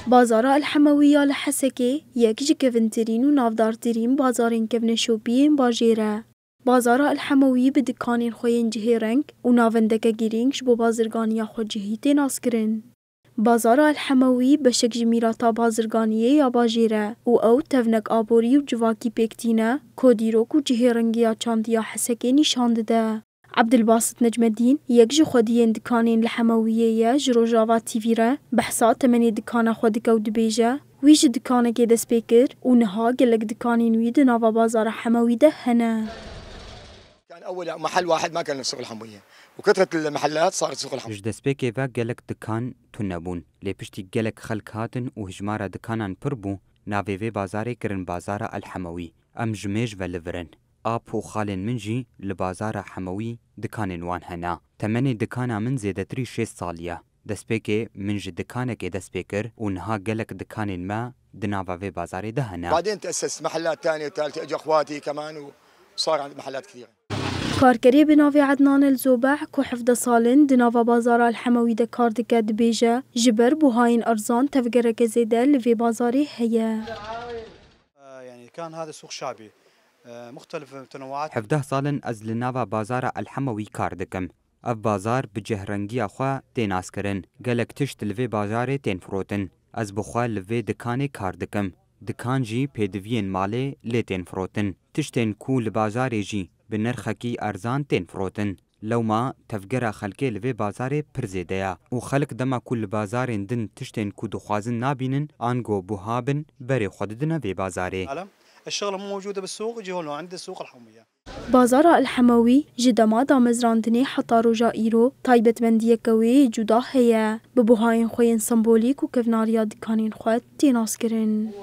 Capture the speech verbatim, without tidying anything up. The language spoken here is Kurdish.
Bazara El Hemewî ya li Hesekê yek ji kevintirîn û navdartirîn bazarên kevneşopî yên bajêr e. Bazara El Hemewî bi dikanên xwe yên cihêreng û navendeke girîng ji bo bazirganiya xwecihî tê naskirin. Bazara El Hemewî beşek ji mîrata bazirganiyê ya bajêr e û ew tevnek aborî û civakî pêk tîne, ku dîrok û cihêrengiya çandiya Hesekê nîşan dide. Ebdilbasit Necmedîn, yek ji xwediyên dikanên li Hemewiyê ye, ji Rojava T V re behsa temenê dikana xwe dike û dibêje, wî ji dikanekê dest pê kir û niha gelek dikanên wî di nava bazara Hemewî de hene. كان اول محل واحد ما كان سوق الحمويه، وكثره المحلات صارت سوق الحمويه. Ji destpêkê ve gelek dikan tune bûn, lê piştî gelek xelk hatin û hijmara dikanan pir bû, navê vê bazarê kirin Bazara El Hemewî. Em ji mêj ve li vir in. Ap û xalên min jî li Bazara Hemewî dikanên wan hene. Temenê dikana min zêdetirî şêst salî ye. Destpêkê min ji dikanekê dest pê kir û niha gelek dikanên me di nava vê bazarê de hene. بعدين تاسست محلات ثانيه وثالثه، اجوا اخواتي كمان وصار عندي محلات كثيره. Karkerê bi navê Ednan El Zobeh, ku hevdeh sal in di nava bazara El Hemewî de kar dike, dibêje, ji ber buhayên erzan tevgereke zêde li vê bazarê heye. يعني كان هذا سوق شعبي، آه، مختلف متنوعات. Hevdeh sal in ez li nava bazara El Hemewî kar dikim. Ev bazar bi cihrengiya xwe tê naskirin. Gelek tişt li vê bazarê tên firotin. Ez bi xwe li vê dikanê kar dikim. Dikan jî pêdiviyên malê lê tên firotin. Tiştên ku li bazarê jî bi nirxekî erzan tên firotin. Lewma tevgera xelkê li vê bazarê pir zêde ye û xelk dema ku li bazarên din tiştên ku dixwazin nabînin, ango buha bin, berê xwe didine vê bazarê. العالم. الشغله مو موجوده بالسوق، يجي هون لو عند السوق الحمويه. Bazara El Hemewî ji dema damezrandinê heta roja îro taybetmendiyeke wê yê cuda heye. Bi buhayên xwe yên sembolîk û kevnariya dikanên xwe tê naskirin.